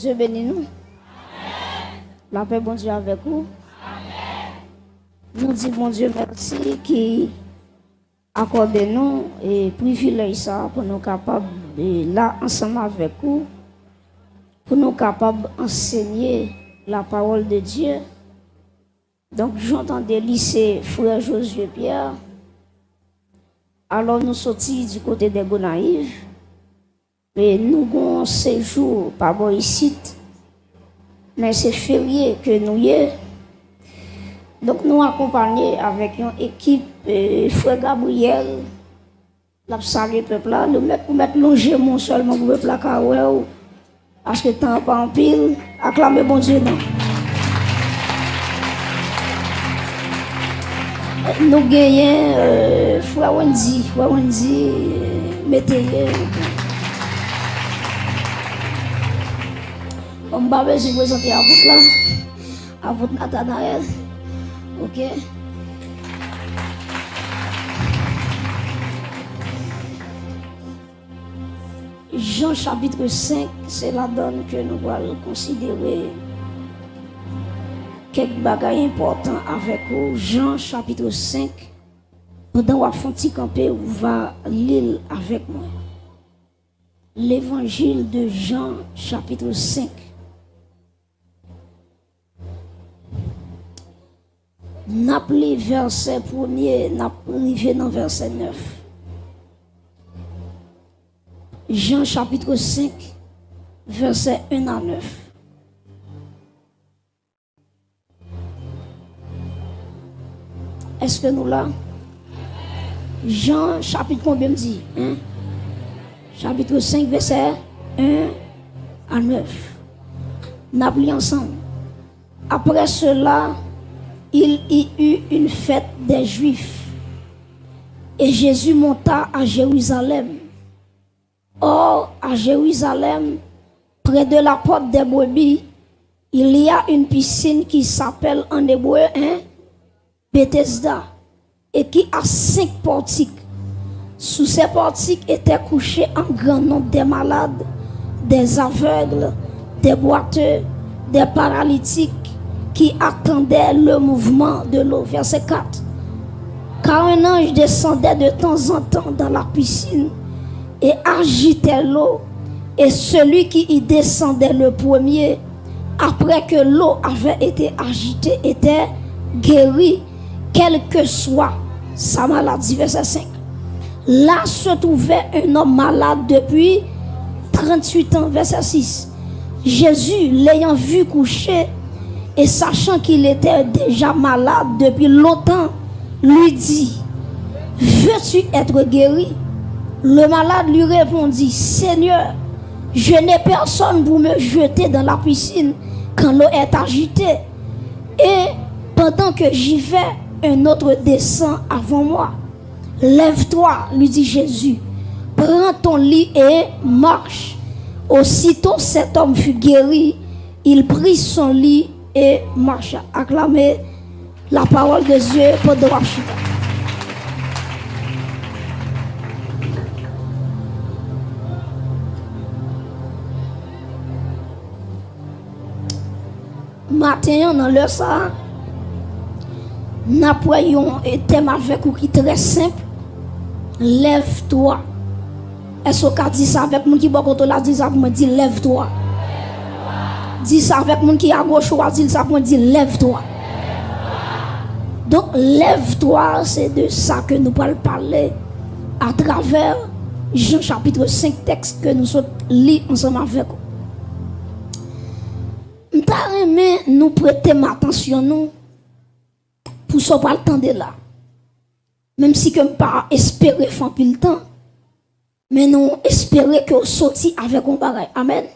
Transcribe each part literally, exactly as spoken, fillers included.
Bondye beni nou. Lapè Bondye avèk ou. Nou di Bondye mèsi ki akòde nou e privilèj sa a pou nou kapab e la ansanm avèk ou, pou nou kapab ansenye la parole de Dieu. Donk, jan w tande li, se frè Josué Pierre. Alò, nou soti di kote de Gonayiv. E nou gon sejou pa bò isit, men se ferye ke nou ye. Donk, nou akonpanye avèk yon ekip, e, frè Gabriel, l ap salye pèp la. Nou mèt, ou mèt lonje men w sèlman pou pèp la ka wè w, paske tan an pa anpil. Aklame Bondye non. Nou genyen, euh, frè Wendy. Frè Wendy, euh, mete ye. Bon, m pa bezwen prezante apot la. Apot Nathanaël. Ok. Jan chapit senk, se ladan l ke nou pral konsidere kèk bagay enpòtan avèk ou. Jan chapit senk, pandan w ap fè yon ti kanpe, ou va li l avèk mwen. Levanjil de Jan chapit senk. N ap li vèsè premye, n ap rive nan vèsè nèf. Jan chapit senk, vèsè en a nèf. Èske nou la? Jan chapit konbyen m di? En? Chapit senk, vèsè en a nèf. N ap li ansanm. Après cela, il y eut une fête des Juifs, et Jésus monta à Jérusalem. Or, à Jérusalem, près de la porte des brebis, il y a une piscine qui s'appelle en hébreu, hein, Bethesda, et qui a cinq portiques. Sous ces portiques étaient couchés en grand nombre des malades, des aveugles, des boiteux, des paralytiques, qui attendaient le mouvement de l'eau. Verset quatre. Car un ange descendait de temps en temps dans la piscine et agitait l'eau, et celui qui y descendait le premier, après que l'eau avait été agitée, était guéri, quelle que soit sa maladie. Verset cinq. Là se trouvait un homme malade depuis trente-huit ans. Verset six. Jésus, l'ayant vu couché et sachant qu'il était déjà malade depuis longtemps, lui dit, veux-tu être guéri ? Le malade lui répondit, Seigneur, je n'ai personne pour me jeter dans la piscine quand l'eau est agitée. Et pendant que j'y vais, un autre descend avant moi. Lève-toi, lui dit Jésus, prends ton lit et marche. Aussitôt cet homme fut guéri, il prit son lit et marcha. Aklame la parole de Dieu pandan w ap chita. Maten an, nan lè sa a, n ap wè yon, e, tèm avèk ou ki trè senp. Lève-toi. Èske w ka di sa avèk moun ki bò kote w la? Di sa pou mwen, di, lève-toi. Di sa avèk moun ki agoch ou a, di l sa pou mwen, di, lève-toi. Donk, lève-toi, se de sa ke nou pral pale atravè Jan chapit senk, tèks ke nou sot li ansanm avèk ou. M ta renmen nou prete m atansyon nou pou sa w pral tande la. Menm si ke m pa espere fè anpil tan, men nou espere ke w soti avèk yon bagay. Amèn.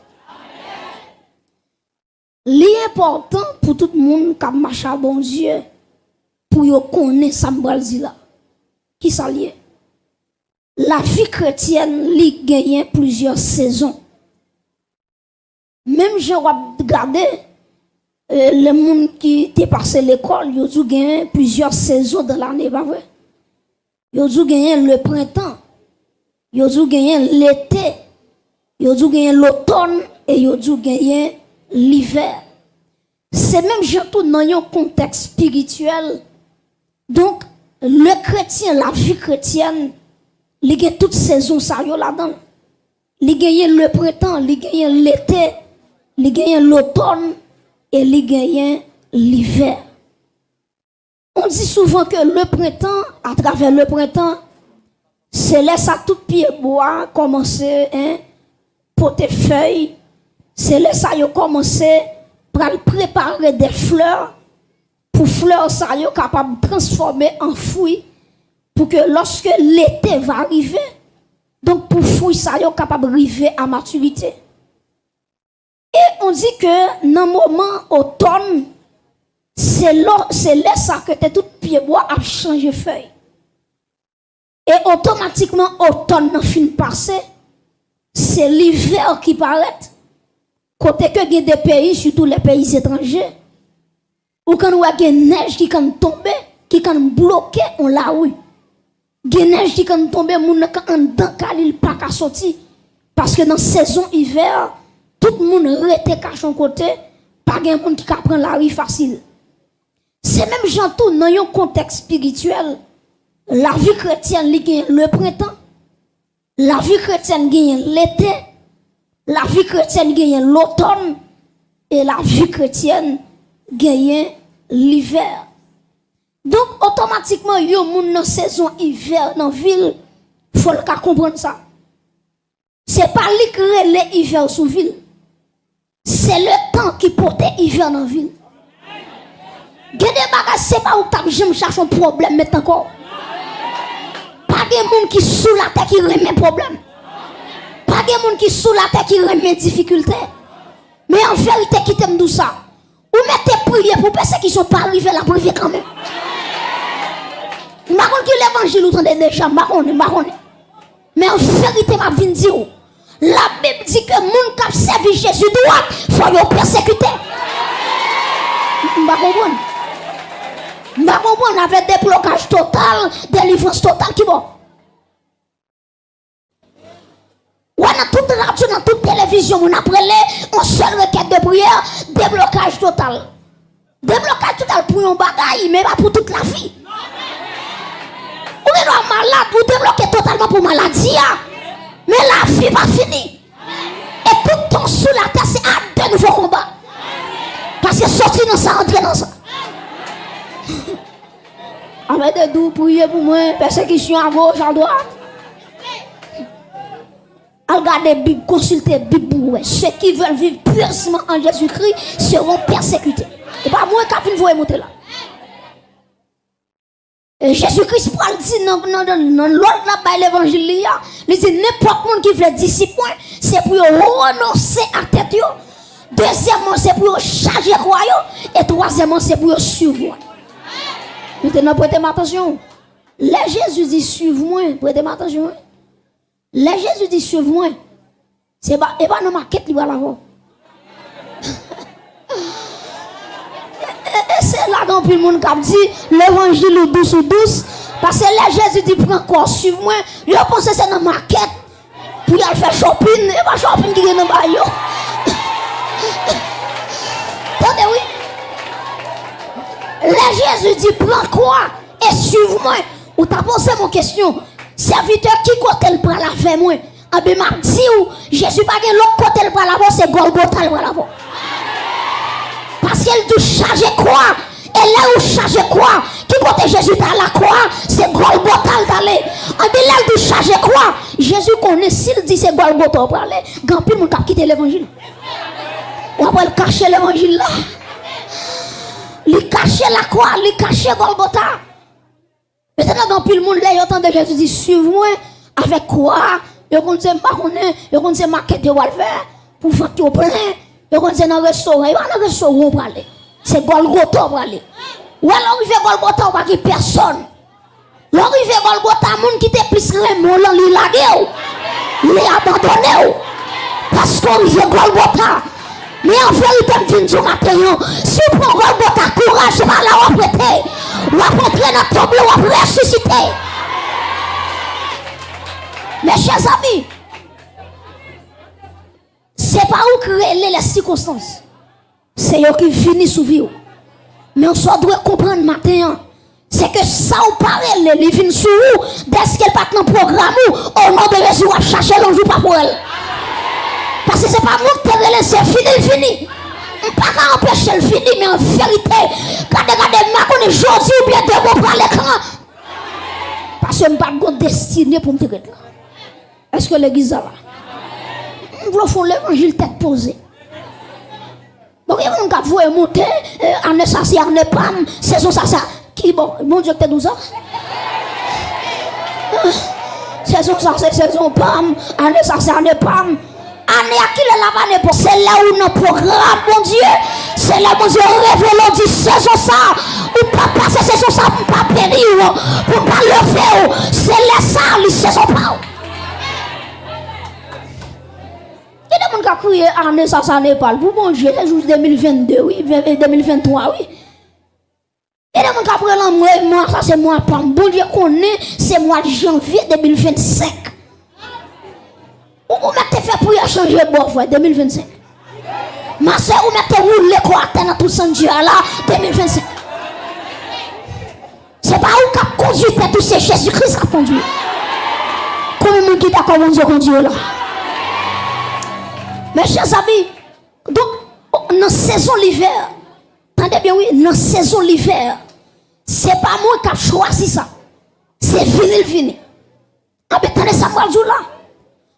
Li enpòtan pou tout moun k ap mache ak Bondye pou yo konnen sa m pral di la. Kisa l ye? Lavi kretyèn, li genyen plizyè sezon. Menm jan w ap gade, e, lè moun ki te pase lekòl, yo di w genyen plizyè sezon dan lane, pa vre? Yo di w genyen le printemps, yo di w genyen lete, yo di w genyen lotòn, e yo di w genyen livè. Se menm jan tou nan yon kontèks espirityèl. Donk, le kretyen, lavi kretyèn, li gen tout sezon sa yo ladan l. Li genyen le prentan, li genyen lete, li genyen lotòn, e li genyen livè. On di souvan ke le prentan, atravè le prentan, se lè sa tout pye bwa kòmanse, en, pote fèy, se lè sa yo kòmanse pral prepare de flè, pou flè sa yo kapab transfòme an fwi, pou ke lòske lete va rive, donk pou fwi sa yo kapab rive a matirite. E on di ke nan moman otòn, se lò, se lè sa ke te tout pye bwa ap chanje fèy. E otomatikman otòn nan fin pase, se livè ki parèt. Kote ke gen de peyi, sitou lè peyi etranje, ou konn wè gen nèj ki konn tonbe, ki konn bloke on lari. Gen nèj ki konn tonbe, moun nan ka anndan kay li, li pa ka soti. Paske nan sezon ivè, tout moun rete kache yon kote, pa gen moun ki ka pran lari fasil. Se menm jan tou nan yon kontèks espirityèl, lavi kretyèn li genyen le prentan, lavi kretyèn genyen lete, lavi kretyèn genyen lotòn, e lavi kretyèn genyen livè. Donk, otomatikman, yon moun nan sezon ivè nan vi l, fò l ka konprann sa. Se pa li k rele ivè sou vi l. Se letan ki pote ivè nan vi l. Gen de bagay, se pa ou k t ap janm chache yon pwoblèm met nan kò w. Pa gen moun ki sou latè ki renmen pwoblèm. Pa gen moun ki sou latè ki renmen difikilte. Men an verite, kite m di w sa. Ou mete priye pou pèsekisyon pa rive, l ap rive kanmenm. M pa konn ki levanjil ou tande deja, m pa konnen, m pa konnen. Men an verite, m ap vin di w, Labib di ke moun k ap sèvi Jezi dwat, fò yo pèsekite. M pa konprann. M pa konprann avèk deblokaj total, delivrans total, ki bò? Wè nan tout radyo, nan tout televizyon, moun ap rele, on sèl rekèt de priyè, deblokaj total. Deblokaj total pou yon bagay, men pa pou tout lavi. Ou gen dwa malad, ou debloke totalman pou maladi a. Men lavi pa fini. E tout tan sou latè, se a de nouvo konba. Paske soti nan sa, antre nan sa. Avèk de dou, priye pou mwen, pèsekisyon agoch, adwat. Al gade Bib, konsilte Bib pou wè. Ceux qui veulent vivre pieusement en Jésus-Christ seront persécutés. E pa mwen k ap vin voye monte la. E Jezi Kris pral di nan, nan, nan, nan lòd l ap bay levanjil li a, li di, nenpòt moun ki vle disip mwen, se pou yo renonse a tèt yo. Dezyèmman, se pou yo chaje kwa yo. E twazyèmman, se pou yo swiv mwen. Mentnan, prete m atansyon. Lè Jezi di, swiv mwen, prete m atansyon, wi. Lè Jezi di, swiv mwen, se pa, e pa nan makèt li pral avè w. E, e, e se la gen anpil moun k ap di, levanjil ou dous, ou dous. Paske lè Jezi di, pran kwa w, swiv mwen, yo panse se nan makèt pou y al fè shopping. E pa shopping ki gen nan bay yo. Tande, wi. Lè Jezi di, pran kwa e swiv mwen, ou ta poze m yon kesyon, sèvitè, ki kote l pral avè mwen? Anben, m ap di w, Jezi pa gen lòt kote l pral avè w, se Gòlgota l pral avè w. Paske l di w chaje kwa, e lè ou chaje kwa, ki kote Jezi t al lakwa? Se Gòlgota l t ale. Anben, lè l di w chaje kwa, Jezi konnen si l di se Gòlgota w prale, gen anpil moun k ap kite levanjil. W ap wè l kache levanjil la. Li kache lakwa, li kache Gòlgota. Mentnan, gen anpil moun, lè yo tande Jezi di, swiv mwen, avèk kwa a, yo konn se, m pa konnen, yo konn se makèt yo pral fè, pou vant yo plen, yo konn se nan restoran, e pa nan restoran w prale. Se Gòlgota w prale. Wè, lè w rive Gòlgota, ou pa gen pèsòn. Lè w rive Gòlgota, moun ki te plis renmen w lan, li lage w. Li abandone w. Paske w rive Gòlgota. Men an verite, m vin di w maten an, si w pran Gòlgota, kouraj pa la w ap rete. W ap antre nan tonm lan, w ap resisite. Mechèzanmi, se Se pa ou ki rele les sikonstans. Se yo ki vini sou vi w. Men sa w dwe konprann maten an, se ke sa w pa rele, li vin sou ou, dèske l pa t nan pwogram ou, o non de Jezi, w ap chache l yon jou pa pou wè l. Paske se pa mwen ki te rele l, se vini l vini. M pa ka anpeche l vini, men an verite, gade, gade, m pa konnen jodi oubyen demen w prale kan. Paske m pa t gon destine pou m te ret la. Èske legliz la la? M vle w fè yon levanjil tèt poze. Bon, gen moun k ap voye monte, eh, ane sa se ane pa m, sezon sa se. Ki bò? Bondye ki te di w sa? Sezon sa se sezon pa m, ane sa se ane pa m. Ane a kilè l ap ane pa w? Se lè ou nan pwogram Bondye, se lè Bondye revele w di sezon sa, ou p ap pase sezon sa pou m pa beni w, pou m pa leve w. Se lè sa li sezon pa w. Gen de moun k ap kriye ane sa, sa Nepal. Pou Bondye, se jis de mil vennde, wi, ven- de mil venntwa, wi. Gen de moun k ap rele mwa, mwa sa se mwa pa m. Bondye konnen se mwa janvye de mil vennsenk. Ou, ou mèt te fè priyè chanje bò, frè, de mil vennsenk. Ma sè, ou mèt te woule kò atè nan tout sanktyè a la, de mil vennsenk. Se pa ou k ap kondui tèt ou, se Jezi Kris k ap kondui. Konbyen moun ki dakò Bondye kondui yo la? Mes chers amis, donk, nan sezon livè, tande byen wi, nan sezon livè, se pa mwen k ap chwazi sa. Se vini l vini. Anben, tande sa m pral di w la.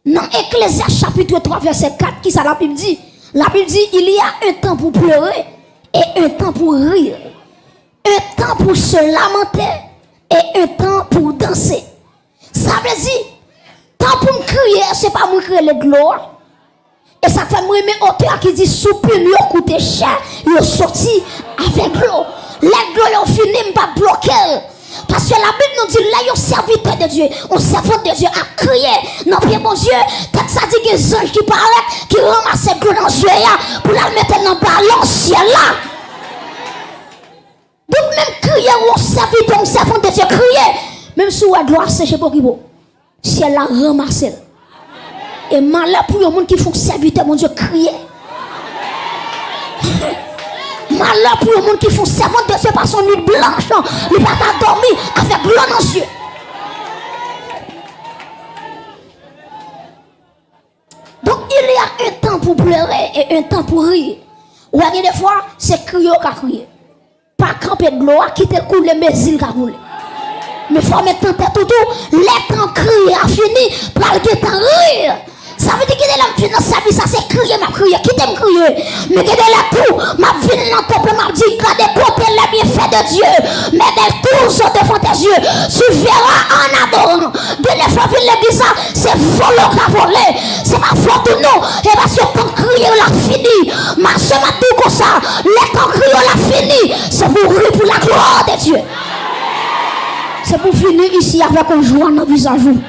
Nan Eklezyas chapit twa vèsè kat, kisa Labib di? Labib di, il y a un temps pour pleurer et un temps pour rire, un temps pour se lamenter et un temps pour danser. Sa vle di, tan pou n kriye, se pa mwen k rele dlo a. E sa k fè m renmen otè a ki di, soupir m yo koute chè, yo soti avèk dlo. Lè dlo yo fini, m p ap bloke l. Paske Labib nou di, lè yon sèvitè de Dye, yon sèvant de Dye ap kriye nan pye Bondye, tèks la di gen zanj ki parèt, ki ranmase dlo nan zye a, pou l al mete nan balon syèl la. Donk, menm kriye yon sèvitè, yon sèvant de Dye kriye, menm si w wè dlo a seche, pa okipe w. Syèl la ranmase l. E malè pou yon moun ki fè yon sèvitè Bondye kriye. Malè pou yon moun ki fè yon sèvant de Dye pase yon nuit blanch, li pa ka dòmi avèk dlo nan zye. Donk, il y a un temps pour pleurer et un temps pour rire. Ou wè, gen de fwa, se kriye w ka kriye. Pa kanpe dlo a, kite l koule mezi l ka koule. Men fò w met nan tèt ou tou, lè tan kriye a fini, pral gen tan ri. Sa vle di, gen de lè m vin nan sèvis la, se kriye m ap kriye, kite m kriye. Men gen de lè tou, m ap vin nan tanp la, m ap di, gade kote les bienfaits de Dieu, mais de toujours devant tes yeux, tu verras en adorant. Gen de fwa vin legliz la, se vòlè w ka vòlè. Se pa fòt ou non. E paske tan kriye w la fini. Ma sè, m ap di w konsa, lè tan kriye w la fini, se pou w ri pour la gloire de Dieu. Se pou w vini isi avèk yon jwa nan vizaj ou.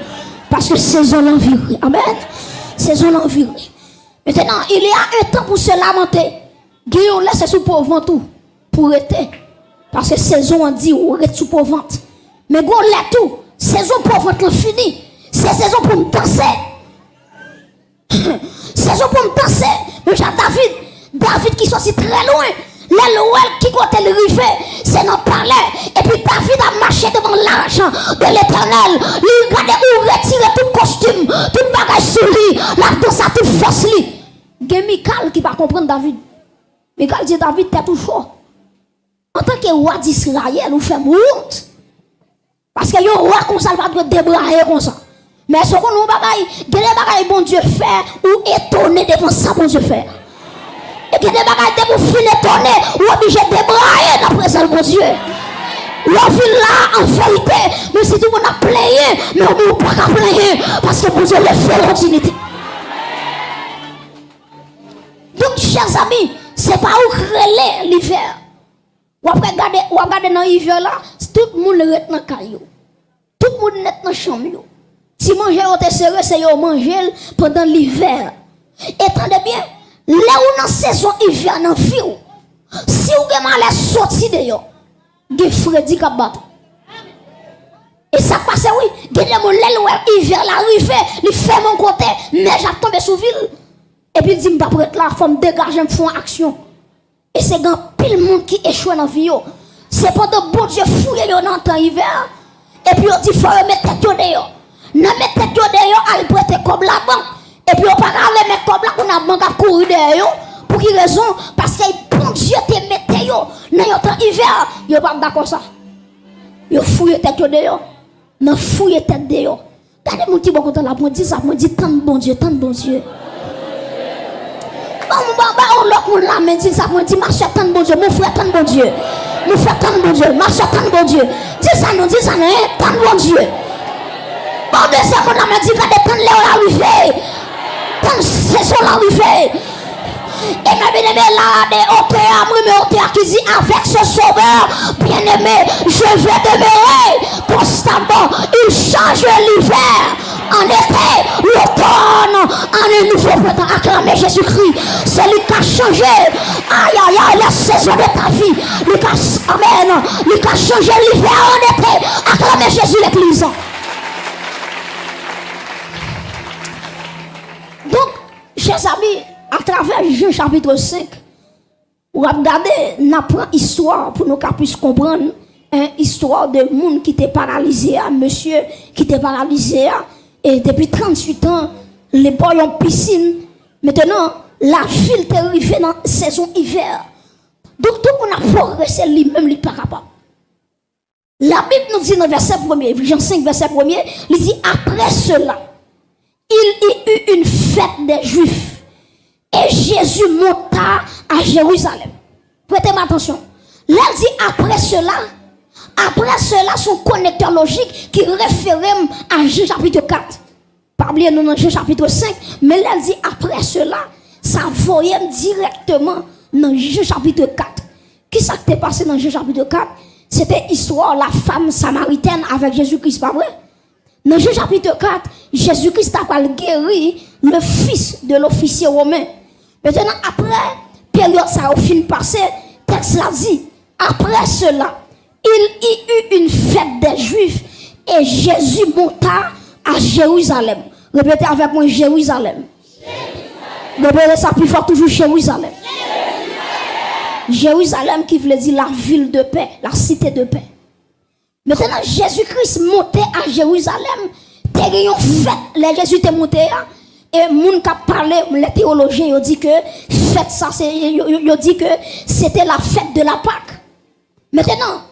Paske sezon lan vire. Amèn. Sezon lan vire. Maintenant, il y a un temps pour se lamenter. Gen yon lè se sou po vant ou pou rete. Paske sezon an di ou ret sou po vant. Men gon lè tou, sezon po vant lan fini. Se sezon pou n danse. Sezon pou n danse. Men jan David, David ki soti trè lwen, lè l wè ki kote l rive, se nan palè. Epi David ap mache devan lach de Letènèl. Li gade ou retire tout kostim, tout bagay sou li. L ap danse ak tout fòs li. Gen Mikal ki pa konprann David. Mikal di David, tèt ou cho. Antanke wa Disrayèl, ou fè m wont. Paske yon wa konsa, l pa dwe debraye konsa. Men èske w konnen yon bagay? Gen de bagay Bondye fè, ou etone devan sa Bondye fè. E gen de bagay, depi w fin etone, ou oblije debraye nan prezans Bondye. Lè w vin la, an verite, menm si tout moun ap plenyen, men ou menm ou pa ka plenyen, paske Bondye leve w an dinite. Donk, chè zanmi, se pa ou k rele livè. W ap gade, w ap gade nan ivè la, tout moun ret nan kay yo. Tout moun ret nan chanm yo. Ti manje yo te sere, se yo manje l pandan livè. E tande byen, lè ou nan sezon ivè nan vi w, si w gen malè soti deyò, gen fredi k ap bat ou. E sa k pase wi, gen de moun lè l wè ivè la rive, li fèmen yon kote, nèj ap tonbe sou vi l. Epi l di, "M p ap ret la, fò m degaje m fè yon aksyon." E se gen anpil moun ki echwe nan vi yo. Se pandan Bondye fouye yo nan tan ivè, epi yo di fò yo met tèt yo deyò. Nan met tèt yo deyò, al prete kòb labank. Epi yo pa ka renmen kòb la, kounye a bank ap kouri dèyè yo. Pou ki rezon? Paske Bondye te mete yo nan yon tan ivè. Yo p ap dakò sa. Yo fouye tèt yo deyò. Nan fouye tèt deyò. Gade moun ki bò kote w la, mwen di sa, mwen di, "Tann Bondye, tann Bondye." Bon, bon, ba yon lòt moun la men, di sa, mwen di, "Ma sè, tann Bondye, mon frè, tann Bondye. Mon frè, tann Bondye, ma sè, tann Bondye." Di sa non, di sa non, hein, tann Bondye. Bon, dezyèm moun la men, di, "Gade, tann lè w la rive. Tann sezon la rive." E mwen byeneme la, de otè a, mwen renmen otè a ki di, "Avec ce Sauveur bien-aimé, je vais demeurer constamment. Il change l'hiver en été, l'automne en un nouveau printemps." Aklame Jezikri. Se li k ka chanje, ayayay, la sezon de ta vi. Li ka, amèn. Li ka chanje l'hiver en été. Aklame Jezi, legliz. Donk, chè zanmi, atravè Jan chapit senk, w ap gade, n ap pran istwa pou nou ka plis konprann, en, istwa de moun ki te paralize a, mesye ki te paralize a, e depi tranntuit an, li bò yon pisin. Mentenan, lavi l te rive nan sezon ivè. Donk, tout moun ap pwogrese, li menm, li pa kapab. Labib nou di nan vèsè premye, Jan senk, vèsè premye, li di, "Après cela, il y eut une fête des Juifs, et Jésus monta à Jérusalem." Prete m atansyon. Lè l di, "Après cela", "après cela" se yon konektè lojik ki refere m a Jan chapit kat. Pa bliye nou nan Jan chapit senk, men lè l di, "Après cela", sa voye m dirèkteman nan Jan chapit kat. Kisa k te pase nan Jan chapit kat? Se te istwa la femme samaritaine avèk Jezi Kris, pa vre? Nan Jan chapit kat, Jezi Kris ta pral geri le fils de l'officier romain. Mentenan, apre peryòd sa yo fin pase, tèks la di, "Après cela, il y eut une fête des Juifs, et Jésus monta à Jérusalem." Repete avèk mwen, Jerizalèm. Repete sa pi fò toujou, Jerizalèm. Jerizalèm ki vle di la ville de paix, la cité de paix. Mentenan, Jezi Kris monte a Jerizalèm, te gen yon fèt lè Jezi te monte a, e moun k ap pale, lè teyolojyen yo di ke fèt sa, se, yo, yo, yo di ke se te la fête de la Pâque. Mentenan,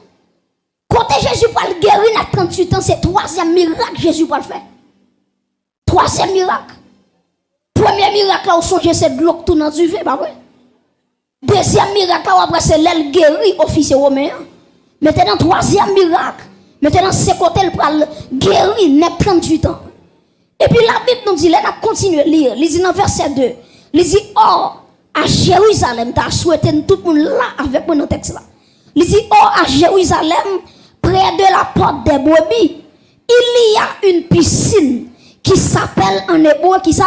kote Jezi pral geri nèg tranntuit an, se twazyèm mirak Jezi pral fè. Twazyèm mirak. Premye mirak la, ou sonje se dlo k tounen an diven, pa vre? Dezyèm mirak la, w ap wè se lè l geri ofisye women an. Mentenan, twazyèm mirak. Mentenan, se kote l pral geri nèg tranntuit an. Epi Labib nou di, lè n ap kontinye li, li di nan vèsè de, li di, Or, à Jérusalem, ta swete n tout moun la avèk mwen nan tèks la. Li di, Or, à Jérusalem, près de la porte des brebis, il y a une piscine qui s'appelle en hébreu, ki sa?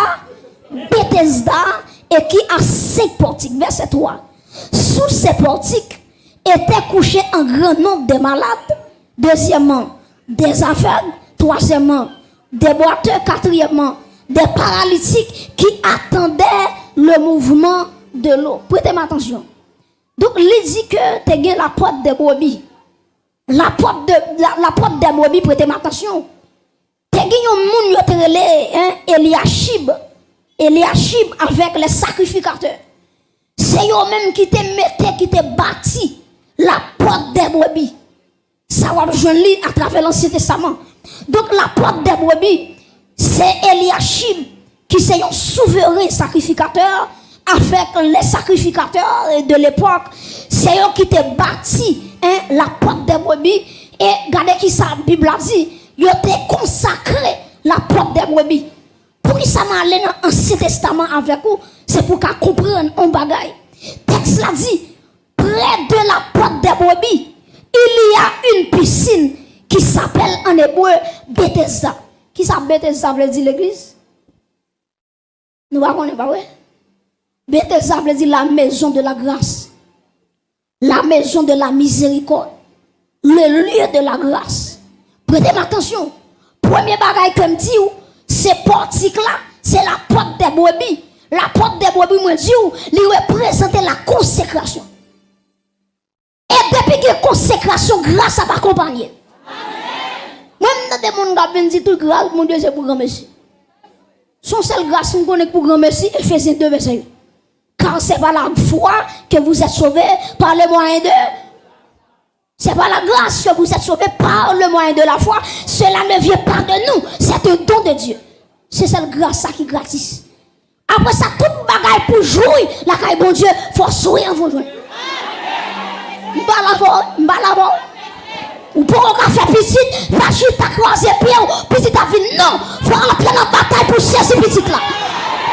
Bethesda, et qui a cinq portiques. Verset trois. Sous ces portiques étaient couchés en grand nombre des malades, deuxièmement, des aveugles, troisièmement, des boiteux, quatrièmement, des paralytiques qui attendaient le mouvement de l'eau. Prete m atansyon. Donk, li di ke te gen la porte des brebis. La porte de, la, la porte des brebis, prete m atansyon. Te gen yon moun yo te rele, en, Elyachib. Elyachib avèk les sacrificateurs. Se yo menm ki te mete, ki te bati la porte des brebis. Sa w ap jwenn li atravè Lansyen Testaman. Donk, la porte des brebis, se Elyachib ki se yon souveren sakrifikatè avèk les sacrificateurs de l'époque. Se yo ki te bati, en, la porte des brebis. E gade ki sa Bib la di, yo te konsakre la porte des brebis. Poukisa m ale nan Ansyen Testaman avèk ou? Se pou w ka konprann yon bagay. Tèks la di, près de la porte des brebis, il y a une piscine qui s'appelle en hébreu Bethesda. Kisa Bethesda vle di, legliz? Nou pa konnen, pa vre? Bethesda vle di la maison de la grâce. La maison de la miséricorde. Le lieu de la grâce. Prete m atansyon. Premye bagay ke m di w, se pòtik la, se la porte des brebis. Lapòt dè brebi, mwen di w, li reprezante la konsekrasyon. E depi gen konsekrasyon, gras ap akonpanye. Mwen, m tande moun k ap vin di tout gras Bondye se pou granmesi. Se yon sèl gras m konnen k pou granmesi, Efezyen de vèsè uit. Car c'est par la foi que vous êtes sauvés, par le moyen de, c'est par la grâce que vous êtes sauvés, par le moyen de la foi. Cela ne vient pas de nous, c'est un don de Dieu. Se sèl gras sa ki gratis. Apre sa, tout bagay pou jwi lakay Bondye, fò w swe anvan w jwenn. M pale avè w, m pale avè w. Ou poko ka fè pitit, pa chita kwaze pye w, pitit ap vin. Non, fò w antre nan batay pou w sezi pitit la,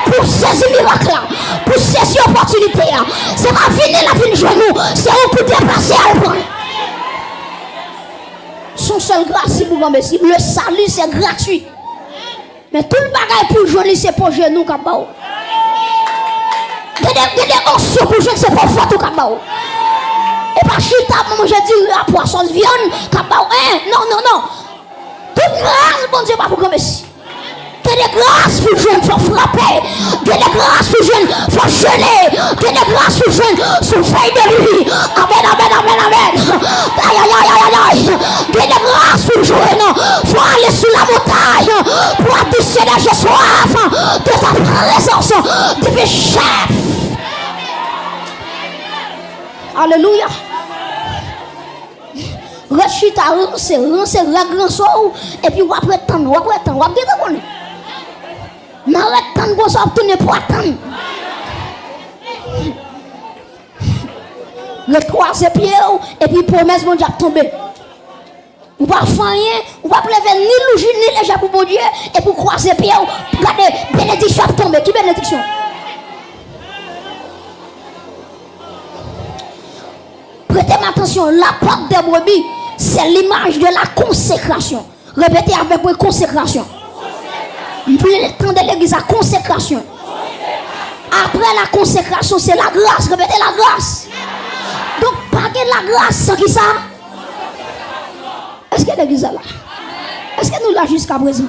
pou w sezi mirak la, pou w sezi opòtinite a. Se pa vini l ap vin jwenn ou, se ou pou deplase al pran l. Se yon sèl gras li pou granmesi. Le salut, c'est gratuit. Men tout bagay pou w jwenn li, se pwoje nou k ap ba w. Gen de, gen de onksyon pou w jwenn, se pwofèt ou k ap ba w. E pa chita ap manje diri a, pwason, vyann k ap ba w. En, non, non, non. Tout gras Bondye ba pou granmesi. Gen de gras pou w jwenn, fò w frape. Gen de gras pou w jwenn, fò w jene. Gen de gras pou w jwenn, sou fèy de lwi. Amèn, amèn, amèn, amèn. Ay, ay, ay, ay, ay, ay. Gen de gras pou w jwenn, fò w ale sou la montagne pour aducher des soif de ta présence divine, chef. Alelouya. Ret chita, ranse, ranse, règ ranse w, epi w ap ret tann, w ap ret tann, w ap gentan konnen. Nan ret tann konsa, w ap tounen pwa tann. Ret kwaze pye w, epi pwomès Bondye ap tonbe. Ou p ap fè anyen, ou p ap leve ni lou ni lejè pou Bondye, epi w kwaze pye w, gade, benediksyon ap tonbe. Ki benediksyon? Prete m atansyon, la pòt dè brebi, c'est l'image de la consécration. Repete avèk mwen, konsekrasyon. M vle tande legliz la, konsekrasyon. Apre la konsekrasyon, se la gras. Repete, la gras. Donk, pa gen la gras san ki sa? Èske legliz la la? Èske nou la jiska prezan?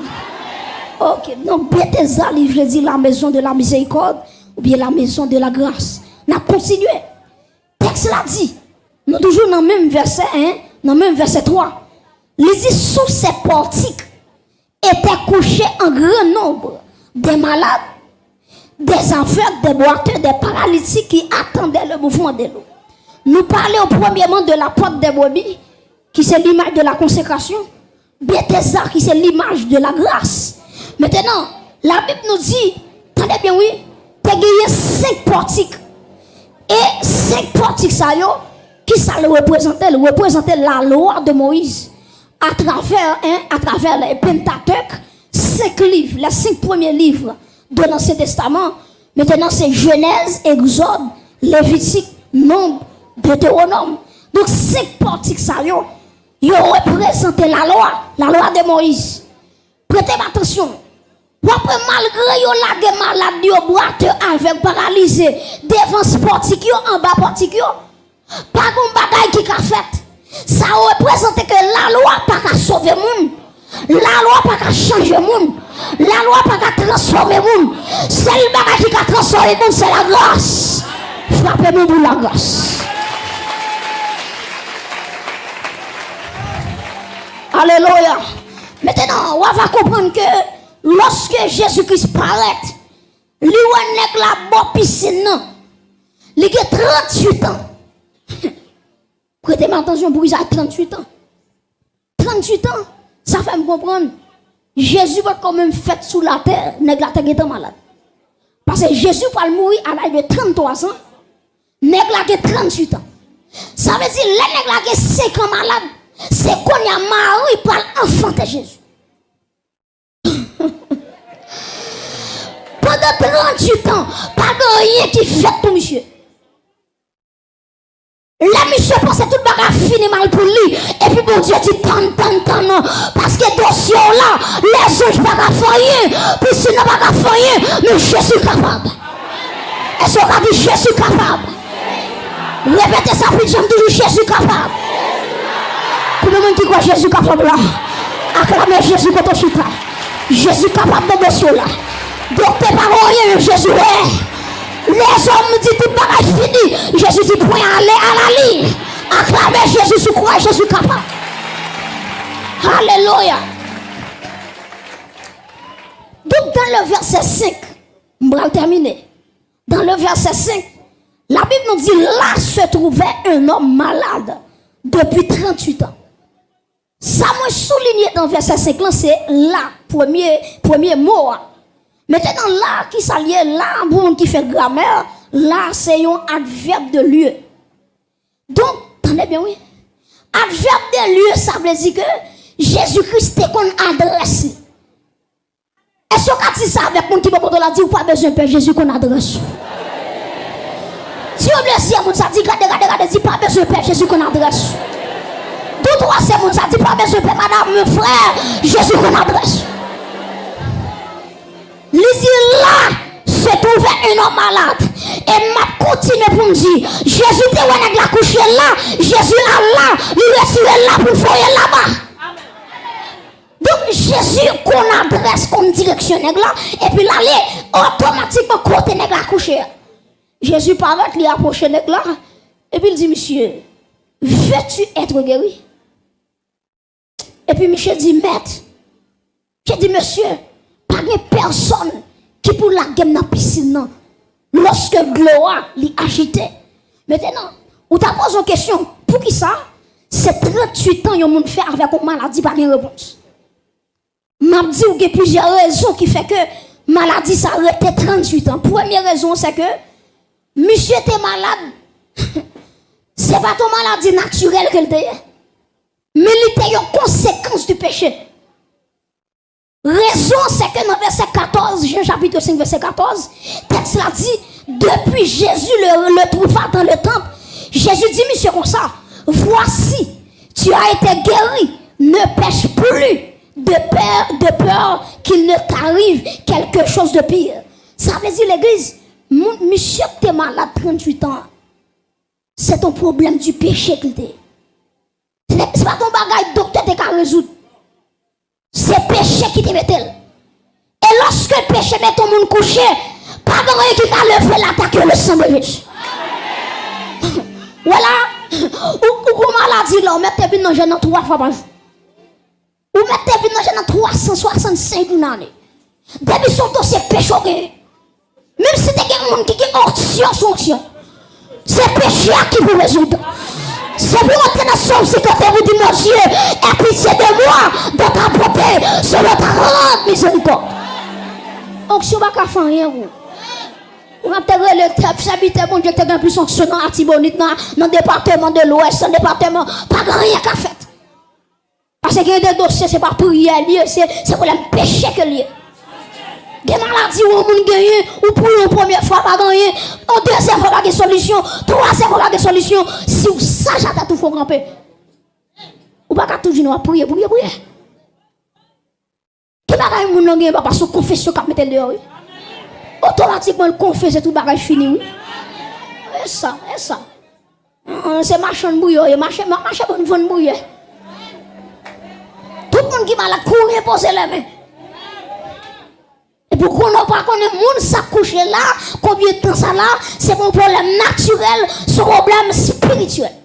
Ok, donk, Betesda, li vle di la maison de la miséricorde, oubyen la maison de la grâce. N ap kontinye. Tèks la di, nou toujou nan menm vèsè en, nan menm vèsè twa. Li di, sous ces portiques étaient couchés un grand nombre des malades, des aveugles, des boiteux, des paralytiques qui attendaient le mouvement de l'eau. Nou pale premyèman de la pòt dè brebi, ki se limaj de la konsekrasyon. Betesda, ki se limaj de la gras. Mentenan, Labib nou di, tande byen wi, te genyen senk pòtik. E senk pòtik sa yo, ki sa l reprezante? L reprezante lalwa de Moyiz. Atravè, en, atravè le Pentateuch, senk liv, les cinq premiers livres de l'Ancien Testament, mentenan se Jenèz, Egzòd, Levitik, Nonb, Detewonòm. Donk, senk pòtik sa yo, yo reprezante lalwa, lalwa de Moyiz. Prete m atansyon. W ap wè malgre yo lage malad yo, bwatè, avèg, paralize, devan pòtik yo, anba pòtik yo, pa gon bagay ki ka fèt. Sa reprezante ke lalwa pa ka sove moun. Lalwa pa ka chanje moun. Lalwa pa ka transfòme moun. Sèl bagay ki ka transfòme moun, se lagras. Frape moun pou lagras. Alelouya. Mentenan, w a va konprann ke lòske Jezi Kris parèt, li wè nèg la bò pisin nan. Li gen tranntuit an. Prete m atansyon pou kisa tranntuit an. Tranntuit an, sa fè m konprann. Jezi potko menm fèt sou latè, nèg la te gentan malad. Paske Jezi pral mouri a laj de tranntwa zan, nèg la gen tranntuit an. Sa vle di, lè nèg la gen senk an malad, se kounye a Mari pral anfante Jezi. Pandan tranntuit an, pa gen anyen ki fèt pou misye. Lè misye panse tout bagay fini mal pou li, epi Bondye di, tann, tann, tann, paske dosye w la, lèzanj pa ka fè anyen, pisin nan pa ka fè anyen, men Jezi kapab. Èske w ka di, Jezi kapab? Repete sa pi djanm toujou, Jezi kapab. Konbyen moun ki kwè Jezi kapab la? Aklame Jezi kote w chita. Jezi kapab nan dosye w la. Doktè pa wè anyen, men Jezi wè. Lèzòm di tout bagay fini. Jezi di, pwen ale a la liy. Aklame Jezi sou kwa, Jezi kapab. Alelouya. Donk, dans le verset cinq, m pral tèmine. Dans le verset cinq, la Bible nous dit, là se trouvait un homme malade depuis trente-huit ans. Sa mwen soulinye nan vèsè senk lan, se la, premye, premye mo a. Mentenan, la, ki sa l ye? La, pou moun ki fè gramè, la, se yon adverbe de lieu. Donk, tande byen, wi. Adverbe de lieu, sa vle di ke Jezi Kris te konn adrès li. Èske w ka di sa avèk moun ki bò kote w la, di, ou pa bezwen pè, Jezi konn adrès ou? Di yo blesi a moun sa, di, gade, gade, gade, di, pa bezwen pè, Jezi konn adrès ou. Di w twase moun sa, di, pa bezwen pè, madanm, frè, Jezi konn adrès ou. Li di, là se trouvait un homme malade. E m ap kontinye pou m di, Jezi te wè nèg la kouche la, Jezi al la, li retire l la pou l voye l laba. Donk, Jezi konn adrès, konn direksyon nèg la, epi l ale otomatikman kote nèg la kouche a. Jezi parèt, li apwoche nèg la, epi l di, misye, veux-tu être guéri? Epi misye di, mèt, misye di, mesye, pa gen pèsòn ki pou lage m nan pisin nan. Lòske dlo a, li ajite. Mentenan, ou ta poze yon kesyon, poukisa se tranntuit an yon moun fè avèk yon maladi pa gen repons? M ap di w gen plizyè rezon ki fè ke maladi sa rete tranntuit an. Premye rezon se ke misye te malad. Se pa t yon maladi natirèl ke l te ye, men li te yon konsekans di peche. Rezon se ke nan vèsè katòz, Jan chapit senk, vèsè katòz, tèks la di, depuis Jésus le, le trouva dans le temple, Jezi di misye konsa, voici, tu as été guéri, ne pèche plus, de peur, de peur qu'il ne t'arrive quelque chose de pire. Sa vle di, legliz, moun, misye ki te malad tranntuit an, se t on pwoblèm di peche ki l te ye. Se, se pa t on bagay doktè te ka rezoud. Se peche ki te mete l. E lòske peche mete yon moun kouche, pa gen anyen ki ka leve l atake le sang de Jésus. Wè la, ou, ou gon maladi la, ou mèt te vin nan jèn nan twa fwa pa jou. Ou mèt te vin nan jèn nan twa san swasannsenk jou nan ane. Depi se yon dosye peche w genyen. Menm si te gen moun ki gen onksyon sou onksyon, se peche a ki pou rezoud. Se pou w antre nan Sòm senkant e pou di, Mon Dieu, aie pitié de moi dans ta bonté, selon ta grande miséricorde. Onksyon pa ka fè anyen pou ou. Ou ap te rele tèp sèvitè Bondye ki te gen plis onksyon nan Latibonit, nan, nan depatman de Lwès, nan depatman, pa gen anyen ka fèt. Paske gen de dosye, se pa priyè li ye, se, se pwoblèm peche ke li ye. Gen maladi yon moun genyen, ou priye yon premye fwa, pa gen anyen, yon dezyèm fwa, pa gen solisyon, twazyèm fwa, pa gen solisyon. Si w saj a tèt ou, fò w kanpe. Ou pa ka toujou nan w ap priye, priye, priye. Ki bagay moun nan genyen, papa, se yon konfesyon k ap mete l deyò, wi. Otomatikman, l konfese, tout bagay fini, wi. E sa, e sa. Hum, se machann briye w ye, mache, ma-, mache pou n vann briye. Tout moun ki malad, kouri poze lè men. Epi konnen w pa konnen moun sa k kouche la, konbyen tan sa la, se pa yon pwoblèm natirèl, se yon pwoblèm espirityèl.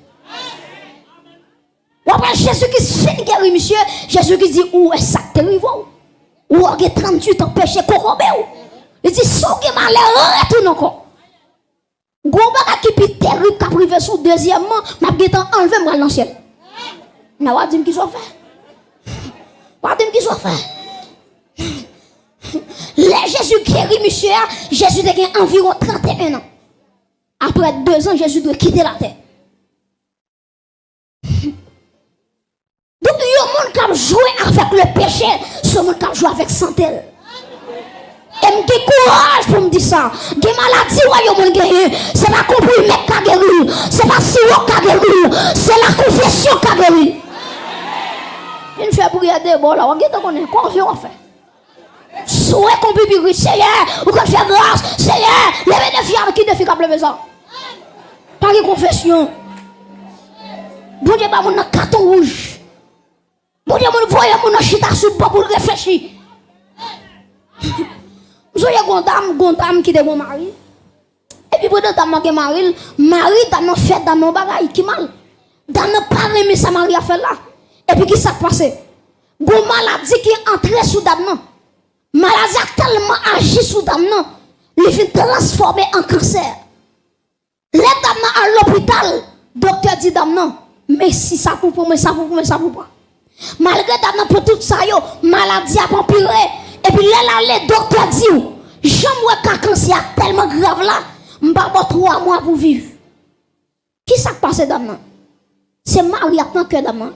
W ap wè Jezi Kris fin geri misye, Jezi Kris di, ou wè sa k te rive w. Ou gen tranntuit an peche kokobe w. Li di, si w gen malè, retounen ankò. Gon bagay ki pi terib k ap rive sou w, dezyèmman, m ap gentan anlve m pral nan syèl. Nan w ap di m kisa w fè. W ap di m kisa w fè. Lè Jezi geri misye a, Jezi te gen anviwon tranteyen an. Apre dezan, Jezi dwe kite latè. Donk, yon moun k ap jwe avèk le peche, se yon moun k ap jwe avèk sante l. E m gen kouraj pou m di sa. Gen maladi w wè yon moun genyen, se pa konprime k ka geri l, se pa siwo k ka geri l, se lakonfesyon k ka geri l. Vin fè priyè de bò la, w ap gentan konnen konfyon w ap fè. Swe kon pipirit, Seyè, ou konn fè gras, Seyè, leve defi a, ki defi k ap leve sa? Pa gen konfesyon. Bondye ba moun nan katon wouj. Bondye moun voye moun nan chita sou bò pou l reflechi. M Sonje gon dam, gon dam ki te gon mari. Epi pandan dam nan gen mari l, mari dam nan fè dam nan yon bagay ki mal. Dam nan pa renmen sa mari a fè l la. Epi ki sa k pase? Gon maladi ki antre sou dam nan. Maladi a tèlman aji sou dam nan, li fin transfòme an kansè. Lè dam nan al lopital, doktè di dam nan, "Men si sa pou pran, men sa pou pran, men sa pou pran." Malgre dam nan pran tout sa yo, maladi ap anpire. Epi lè l ale, doktè di w, "Jan m wè ka kansè a tèlman grav la, m ba w twa mwa pou viv." Ki sa k pase dam nan? Se mari a k nan kè dam nan.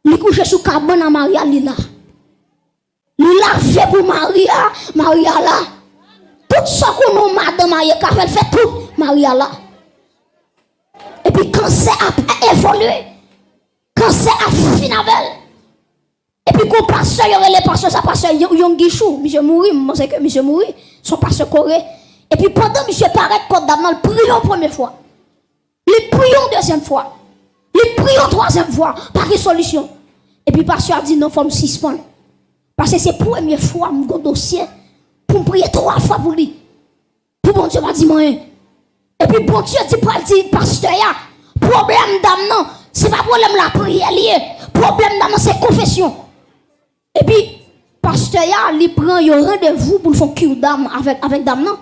Li kouche sou kabann a mari a, li la. Li lave pou mari a, mari a la. Tout sa w konnen yon madanm marye ka fè, l fè tout, mari a la. Epi kansè ap evolye. Kansè ap fin avè l. Epi gon pastè, yo rele pastè sa, pastè Yon-, Yong Guichou. Misye mouri, m panse ke misye mouri. Se yon pastè Kore. Epi pandan misye parèt kot dam nan, l priye yon premye fwa. Li priye yon dezyèm fwa. Li priye yon twazyèm fwa. Pa gen solisyon. Epi pastè a di, "Non, fò m sispann. Paske se premye fwa m gon dosye pou m priye twa fwa pou li. Pou Bondye pa di m anyen." Epi Bondye di, pral di pastè a, pwoblèm dam nan, se pa pwoblèm lapriyè li ye. Pwoblèm dam nan, se konfesyon. Epi, pastè a, li pran yon randevou pou l fè yon ki dam avèk, avèk dam nan.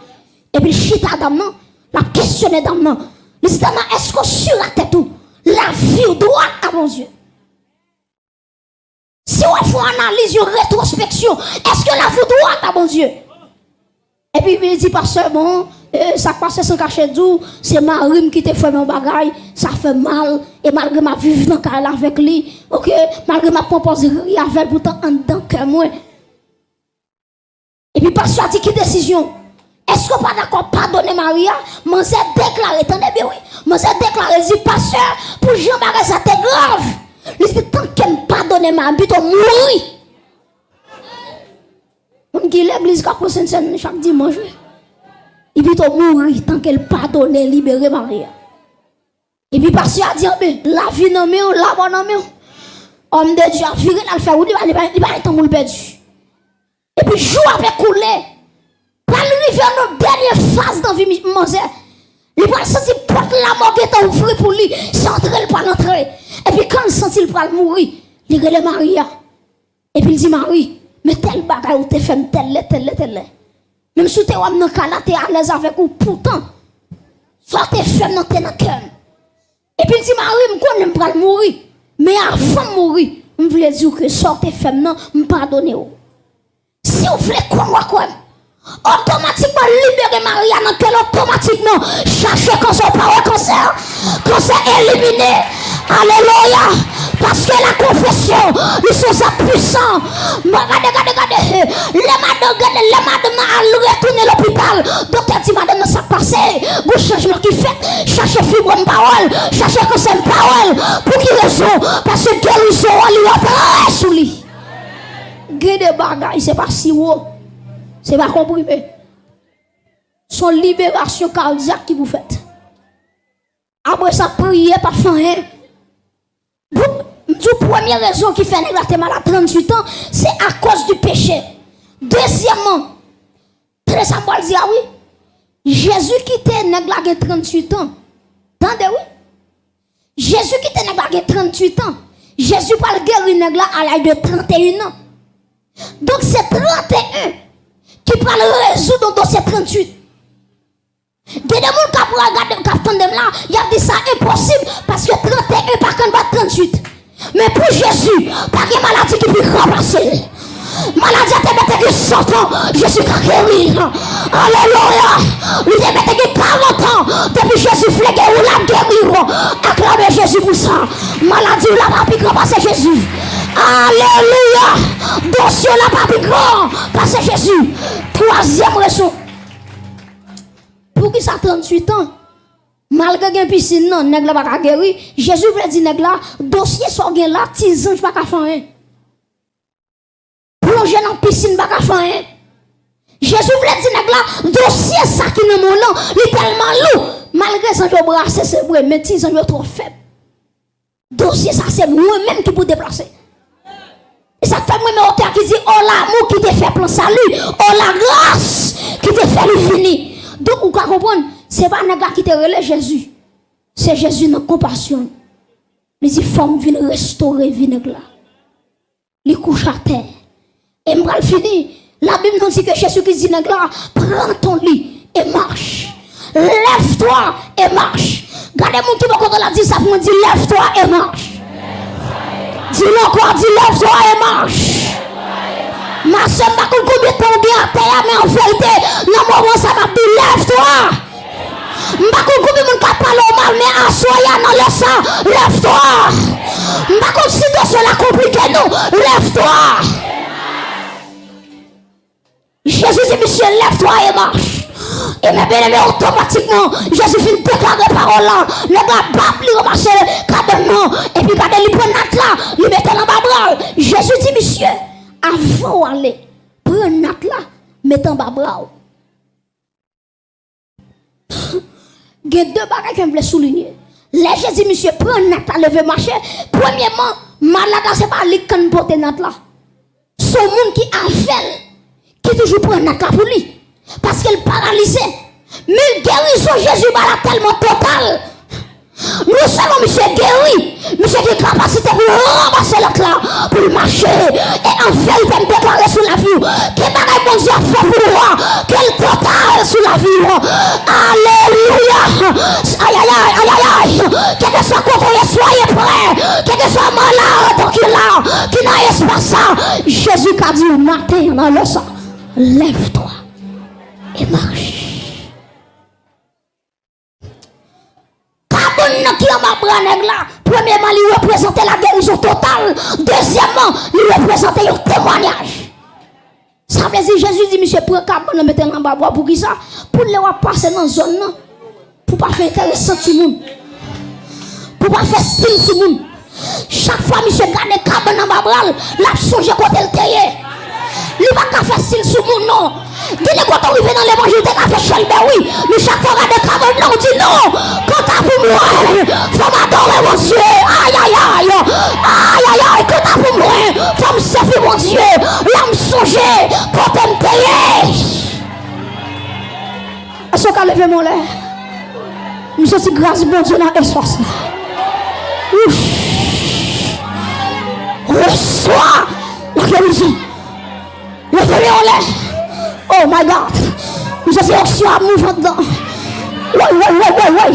Epi, l chita dam nan, l ap kesyone dam nan. Li di dam nan, "Èske w si a tèt ou, la vie droite à Bondye? Si w ap fè yon analiz, yon retwospeksyon, èske la vie droite à Bondye?" Epi li di, "Pastè, bon, e, sa k pase san kache di w, se mari m ki te fè m yon bagay, sa fè m mal, e malgre m ap viv nan kay la avèk li, oke, malgre m ap pran pòz ri avè l, poutan anndan kè mwen." Epi pastè a di, "Ki desizyon? Èske w pa dakò padone mari a?" Manzè deklare, tande byen wi, manzè deklare, li di, "Pastè, pou jan bagay sa te grav, li di, tanke m padone mari m, pito mouri." Moun ki legliz k ap pran sentsèn chak dimanch, wi. Li pito mouri tanke l padone, libere mari a. Epi pastè a di, "Anben, lavi nan men w, lanmò nan men w." Òm de Dye a vire l al fè wout li, li pa, li pa, li pa gen tan pou l pèdi. Epi jou ap ekoule, pral rive nan dènye faz nan vi mi-, manzè. Li pral santi pòt lanmò gentan ouvri pou li, se antre l pral antre. Epi kan l santi l pral mouri, li rele mari a. Epi l di, "Mari, men tèl bagay ou te fè m, tèl lè, tèl lè, tèl lè. Menm si w te wè m nan kay la, te alèz avèk ou, poutan, sa w te fè m nan te nan kè m." Epi l di, "Mari, m konnen m pral mouri, men avan m mouri, m vle di w ke sa w te fè m nan, m padone w." Si w vle kwè m, w a kwè m. Otomatikman, libere mari a nan kè l, otomatikman, chache kansè, w pa wè kansè, kansè elimine. Alelouya. Paske la konfesyon, li se yon zam pwisan. Mwen gade, gade, gade. Lè madanm, gade, lè madanm nan al retounen lopital, doktè di madanm nan sa k pase. Gon chanjman ki fèt. Chache fibwòm, m pa wè l. Chache kansè, m pa wè l. Pou ki rezon? Paske gerizon an li rantre sou li. Gen de bagay, se pa siwo, se pa konprime. Se yon liberasyon kadyak ki pou fèt. Apre sa, priye pa fè anyen. Pou, m di w premye rezon ki fè nèg la te malad tranntuit an, se akoz di peche. Dezyèmman, tande sa m pral di a wi. Jezi kite nèg la gen tranntuit an. Tande wi. Jezi kite nèg la gen tranntuit an. Jezi pral geri nèg la a laj de tranteyen an. Donk se tranteyen ki pral rezoud yon dosye tranntuit. Gen de moun k ap regade m, k ap tande m la, y ap di sa enposib, paske tranteyen pa konn bat tranntuit. Men pou Jezi, pa gen maladi ki pi gran pase l. Maladi a te mèt gen san tan, Jezi ka geri l. Alelouya! Li te mèt gen karant an depi Jezi vle geri w, l ap geri w. Aklame Jezi pou sa. Maladi w la pa pi gran pase Jezi. Alelouya! Dosye w la pa pi gran pase Jezi. Twazyèm rezon. Poukisa tranntuit an? Malgre gen pisin nan, nèg la pa ka geri. Jezi vle di nèg la, dosye sa w gen la, ti zanj pa ka fè anyen. Plonje nan pisin pa ka fè anyen. Jezi vle di nèg la, dosye sa ki nan men w lan, li tèlman lou. Malgre zanj yo brase, se vre, men ti zanj yo twò fèb. Dosye sa se mwen menm ki pou deplase. E sa k fè Mwen renmen otè a ki di, o lanmou ki te fè plan sali, o lagras ki te fè li vini. Donk, ou ka konprann, se pa nèg la ki te rele Jezi. Se Jezi nan konpasyon l. Li di, fò m vin restore vi nèg la. Li kouche atè. E m pral fini. Labib nou di ke Jezi Kris di nèg la, pran ton lit et marche. Lève-toi et marche. Gade moun ki bò kote w la, di sa pou mwen, di, lève-toi et marche. Di l ankò, di, lève-toi et marche. Ma sè, m pa konn konbyen tan w gen atè a, men an verite, nan moman sa, m ap di, lève-toi. M pa konn konbyen moun k ap pale w mal, men aswè a, nan lè sa, lève-toi. M pa konn si dosye w la konplike, non. Lève-toi. Jezi di misye, lève-toi et marche. E men, byeneme, otomatikman, Jezi fin deklare pawòl la. Nèg la bap, li ranmase kabann nan. Epi gade, li pran nat la, li mete l anba bra l. Jezi di misye, avan w ale, pran nat la, mete anba bra w. Gen de bagay ke m vle soulinye. Lè Jezi misye pran nat la, leve mache, premyèman, malad la se pa li k konn pote nat la. Se yon moun ki avè l, ki toujou pran nat la pou li. Paske l paralize. Men gerizon Jezi ba la tèlman total. Non sèlman misye geri, misye gen kapasite pou l ranmase nat la, pou l mache. E an verite, m deklare sou lavi w, ke bagay Bondye ap fè pou ou a, ke l total sou lavi w. Alelouya! Ayayay, ayayay! Kèlkeswa kote w ye, soyez prêts! Kèlkeswa malad ki la, ki nan espas sa, Jezi ka di w maten an nan lè sa, lève-toi et marche. Kabann nan ki anba bra nèg la, premyèman, li reprezante la gerizon total. Dezyèmman, li reprezante yon temwayaj. Sa vle di, Jezi di misye pran kabann nan, mete l anba bra w. Poukisa? Pou lè w ap pase nan zòn nan, pou w pa fè enteresan timoun. Pou w pa fè stil timoun. Chak fwa misye gade kabann anba bra l, l ap sonje kote l te ye. Li pa ka fè stil sou moun, non. Gen de kote w rive nan levanjil, te ka fè chèlbè, wi. Men chak fwa w gade kabann nan, w di, non, kanta pou mwen, fò m adore Bondye. Ayayay, ayayay, kanta pou mwen, fò m sèvi Bondye. Lè m sonje kote m te ye. Èske w ka leve men w anlè? M santi gras Bondye nan espas la. Ouf! Resevwa la gerizon. Leve men w anlè. Oh my God! M santi onksyon ap mouve anndan. Woy, woy, woy, woy, woy!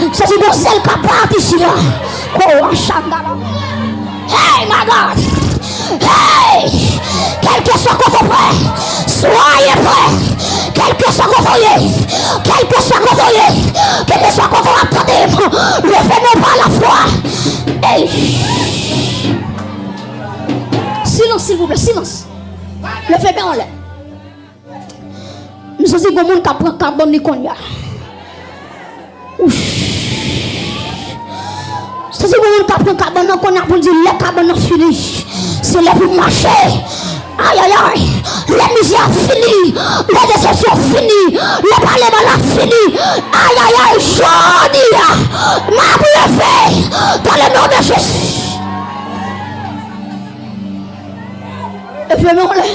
M santi gon zèl k ap pati isi la. Oh, achagala. Hey, my God! Hey! Kèlkeswa kote w prè, soyez prêts. Kèlkeswa kote w ye, kèlkeswa kote w ye, kèlkeswa kote w ap tande m, leve men w pa lafwa. Hey! Silans, silvouplè, silans. Leve men w anlè. M santi gon moun k ap pran kabann li kounye a. Ouch. M santi gon moun k ap pran kabann nan kounye a pou l di lè kabann nan fini, se lè pou m mache. Ayayay. Lè mizè a fini, lè desepsyon fini, lè pale mal la fini. Ayayay, jodi a, m ap leve dans le nom de Jésus. Leve men w anlè.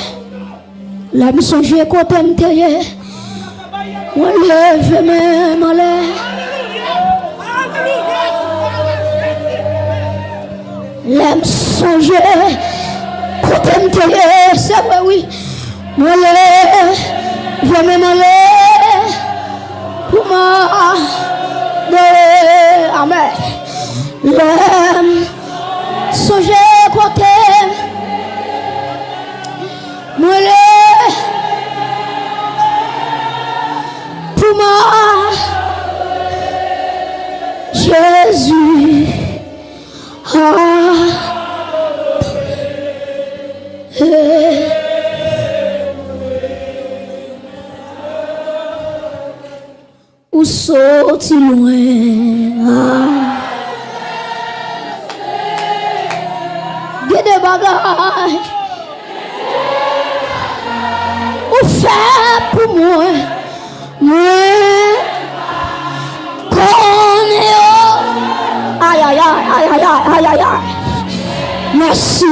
Lè m sonje kote m te ye, mwen leve men m anlè. Lè m sonje kote m te ye, se vre wi, mwen leve men m anlè pou m adore. Amèn. Lè m sonje kote m Mwen leve pou mwen, Jezi. Ah. Eh. Ou soti lwen. Ah. Gen de bagay ou fè pou mwen. Mwen konnen yo. Ayayay, ayayay, ayayay. Mèsi.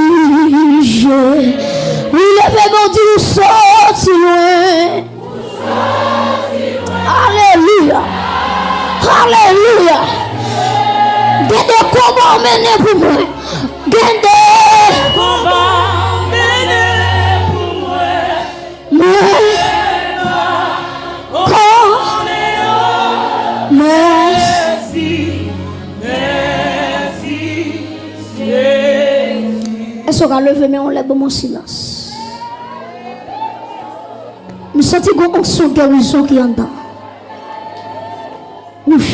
Wi, leve men w, di, ou soti lwen. Alelouya. Alelouya. Gen de konba w mennen pou mwen. Gen de konba w mennen pou mwen. Mwen. Kon. Mèsi. Èske w ka leve men w lè ban mwen silans? M santi gon onksyon gerizon ki anndan. Wouch.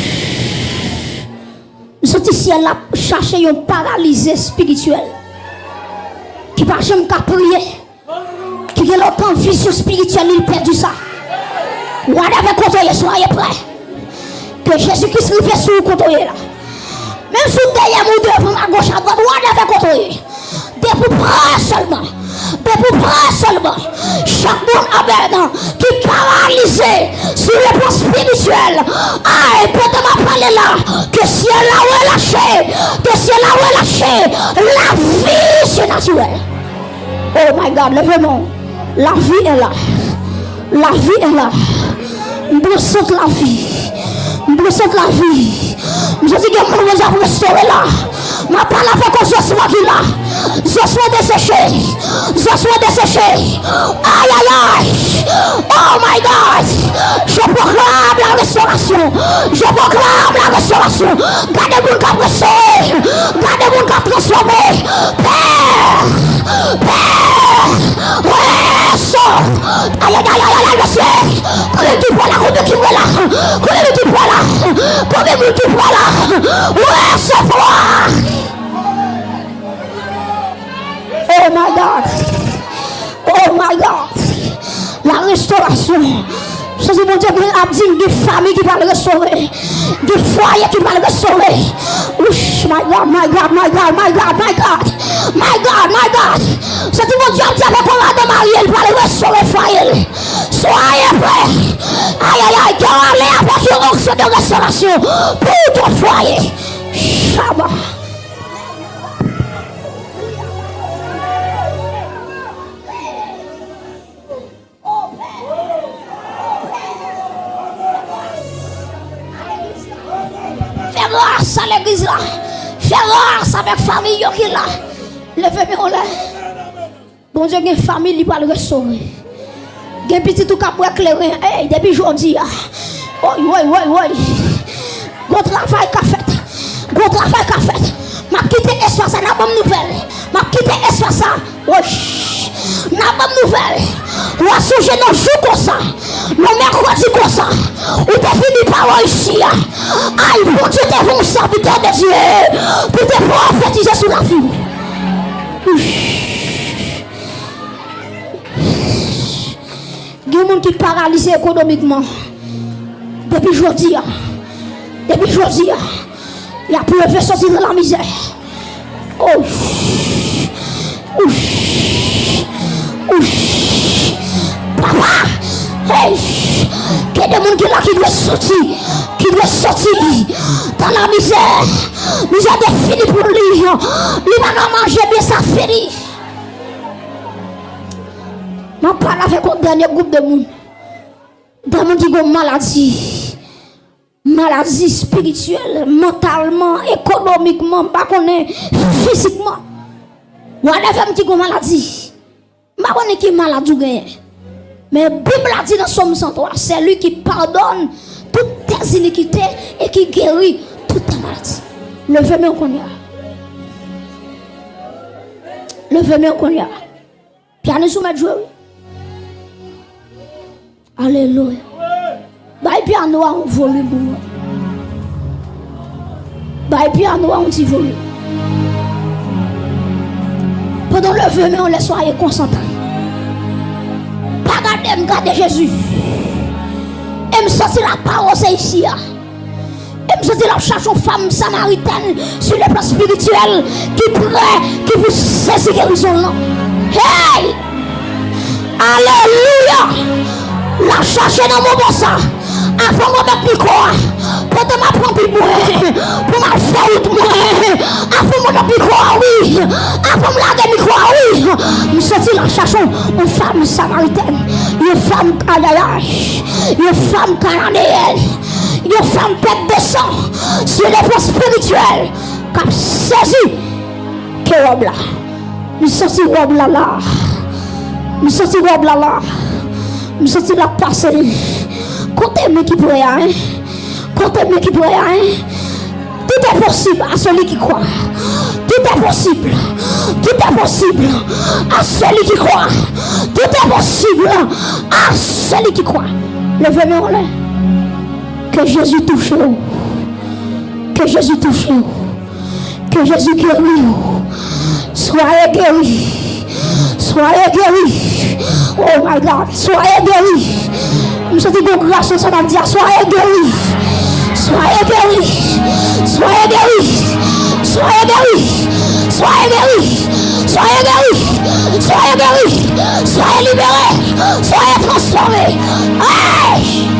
M santi syèl la ap chache yon paralize espirityèl ki pa janm ka priye, ki gen lontan vizyon espirityèl li pèdi sa. Whatever kote w ye, soyez prêts. Ke Jezi Kris rive sou ou kote w ye la. Menm si w dèyè m, ou devan m, agoch, adwat, whatever kote w ye. Depi w prè sèlman. Depi w prè sèlman. Chak moun, amèn, ki paralize sou le plan espirityèl. Ay, pandan m ap pale la, ke syèl la relache. Ke syèl la relache. Lavi sinatirèl. Oh my God, leve men w. Lavi est là. Lavi est là. M pran sant lavi. M pran sant lavi. M santi gen moun Bondye ap restore la. M ap pale avèk yon zosman ki la. Zosman deseche. Zosman deseche. Ay, ay, ay. Oh my God. Je proclame la restauration. Je proclame la restauration. Gade moun k ap restore. Gade moun k ap transfòme. Pè. Pè. Wè, sò. Ay, ay, ay, ay, ay, ay, mesye. Konbyen ki prè la? Konbyen ki prè la? Konbyen moun ki prè la? Konbyen moun ki prè la? Wè, sò. Oh my God. Oh my God. La restauration. Jezi, Bondye gen ap di m gen fanmi ki pral restore. Gen fwaye ki pral restore. Wouch, my God, my God, my God, my God, my God. My God, my God. Santi Bondye ap di avèk yon madanm marye, li pral restore fwaye l. Soyez prêts. Ay, ay, ay, ke w ale avèk yon onksyon de restorasyon pou ton fwaye. Shaba. Fè gras a legliz la. Fè gras avèk fanmi yo ki la. Leve men w anlè. Bondye gen fanmi li pral restore. Gen pitit ou k ap bwè kleren. Ey, depi jodi a. Woy, woy, woy, woy. Gon travay k ap fèt. Gon travay k ap fèt. M ap kite espas sa, n a ban m nouvèl. M ap kite espas sa. Woy. N a ban m nouvèl. W a sonje nan jou konsa, nan mèkredi konsa, ou te fini pawòl isi a. Ay, Bondye te fè yon sèvitè de Dye pou te pwofetize sou lavi w. Gen moun ki paralize ekonomikman. Depi jodi a, depi jodi a, y ap leve soti nan lamizè. Oh. Ouch. Ouch. Papa. Hey. Gen de moun ki la ki dwe soti. Ki dwe soti. Dans la misère. Mizè te fini pou li. Li pa ka manje byen, sa fini. M ap pale avèk yon dènye gwoup de moun. De moun ki gen maladi. Maladi espirityèl, mantalman, ekonomikman, m pa konnen, fizikman. Whatever, m di gon maladi. M pa konnen ki maladi w genyen. Men Bib la di nan Sòm san twa, c'est lui qui pardonne toutes tes iniquités et qui guérit toutes tes maladies. Leve men w kounye a. Leve men w kounye a. Pyanis ou mèt jwe, wi. Alelouya. Bay pyano a yon volim pou mwen. Bay pyano a yon ti volim. Pandan w leve men w, lè soyez konsantre. Pa gade m, gade Jezi. E m santi la pawòl se isi a. E m santi l ap chache yon fanm samaritèn sou le plan espirityèl ki prè, ki pou sezi gerizon l lan. Hey! Alelouya! L ap chache nan moman sa. Avan mwen met mikwo a, pandan m ap ranpli mwen, pou m al fè wout mwen. Avan mwen met mikwo a, wi. Avan m lage mikwo a, wi. Samaritèn, yon fanm Kanaan, yon fanm kananeyèn, yon fanm pèt de san, sou le plan spirituel, k ap sezi ke wòb la. M santi wòb la la. M santi wòb la la. M santi l ap pase. Kote men ki prè a, en? Kote men ki prè a, en? Tout est possible à celui qui croit. Tout est possible. Tout est possible à celui qui croit. Tout est possible à celui qui croit. Leve men w anlè. Ke Jezi touche w. Ke Jezi touche w. Ke Jezi geri w. Soyez guéri. Soyez guéri. Oh my God. Soyez guéri. M santi gon gras nan sa m ap di a. Soyez guéri. Soyez guéri. Soyez guéri. Soyez guéri. Soyez guéri. Soyez guéri. Soyez guéri. Soyez libérés. Soyez transformés. Hey!